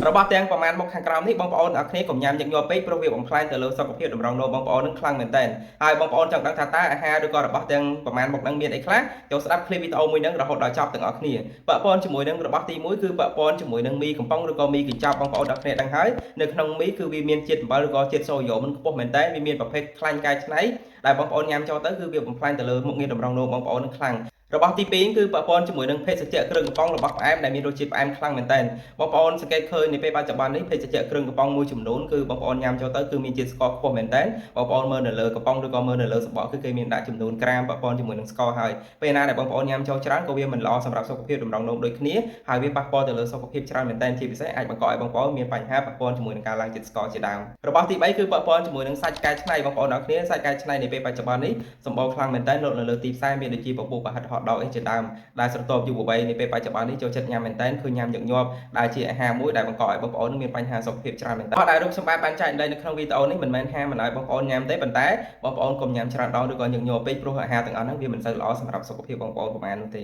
របស់ទាំងប្រមាណមុខខាងក្រោមនេះបងប្អូនអរគ្នាកុំញ៉ាំញឹកញាប់ពេកព្រោះវាបំផ្លាញទៅលើសុខភាពតម្រងនោមបងប្អូននឹងខ្លាំងមែនទែនហើយបងប្អូនចង់ដឹងថាតើអាហារឬក៏របស់ទាំងប្រមាណមុខហ្នឹងមានអីខ្លះចូលស្ដាប់ឃ្លីបវីដេអូមួយហ្នឹងរហូតដល់ចប់ទាំងអស់គ្នាពាក់ព័ន្ធជាមួយនឹងរបស់ទី1គឺពាក់ព័ន្ធជាមួយនឹងមីកំប៉ុងឬក៏មីកញ្ចប់បងប្អូនអរគ្នាដឹងហើយនៅក្នុងមីគឺវាមានជាតិអំបិលឬក៏ជាតិសូដ្យូមមិនខ្ពស់មែនទែនវាមានប្រភេទខ្លាញ់កែច្នៃដែលបងប្អូនញ៉ាំចូលទៅគឺវាបំផ្លាញទៅលើមុខងារតម្រងនោមបងប្អូននឹងខ្លាំងរបស់ទី2គឺពាក់ព័ន្ធជាមួយនឹងភេសជ្ជៈគ្រឿងកំប៉ុងរបស់ផ្អែមដែលមានរសជាតិផ្អែមខ្លាំងមែនទែនបងប្អូនសង្កេតឃើញในពេលបច្ចុប្បន្ននេះភេសជ្ជៈគ្រឿងកំប៉ុងមួយចំនួនគឺបងប្អូនញ៉ាំចូលទៅគឺមានជាតិស្ករខ្ពស់មែនទែនបងប្អូនមើលនៅលើកំប៉ុងឬក៏មើលនៅលើសំបកគឺគេមានដាក់ចំនួនក្រាមពាក់ព័ន្ធជាមួយនឹងស្ករហើយពេលណាដែលបងប្អូនញ៉ាំចូលច្រើនក៏វាមិនល្អសម្រាប់សុខភាពតម្រងនោមដូចគ្នាហើយវាប៉ះពាល់ទៅលើសុខភាពច្រើនមែនទែនជាពិសេសអាចបង្កឲ្យបងប្អូនមានបញ្ហាពាក់ព័ន្ធជាមួយនឹងការឡើងជាតិស្ករជាដើមរបស់ទី3គឺពាក់ព័ន្ធជាមួយនឹងសាច់កែច្នៃបងប្អូនអរគ្នាសាច់កែច្នៃในពេលបច្ចុប្បន្ននេះសម្បូរខ្លាំងមែនទែនលក់នៅលើទីផ្សារមានដូចជាពពុះប្រហិតហតដកអីជាដើមដែលស្រទាប់យុវវ័យในពេលបច្ចុប្បន្ននេះចូលចិត្តញ៉ាំមែនទែនឃើញញ៉ាំញឹកញាប់ដែលជាអាហារមួយដែលបង្កឲ្យបងប្អូនមានបញ្ហាសុខភាពច្រើនមែនទែនដែលរូបសម្បត្តិបានចែករំលែកនៅក្នុងវីដេអូនេះមិនមែនហាមមិនឲ្យបងប្អូនញ៉ាំទេប៉ុន្តែបងប្អូនកុំញ៉ាំច្រើនដងឬក៏ញឹកញាប់ពេកព្រោះអាហារទាំងអស់ហ្នឹងវាមិនសូវល្អសម្រាប់សុខភាពបងប្អូនប្រហែលនោះទេ។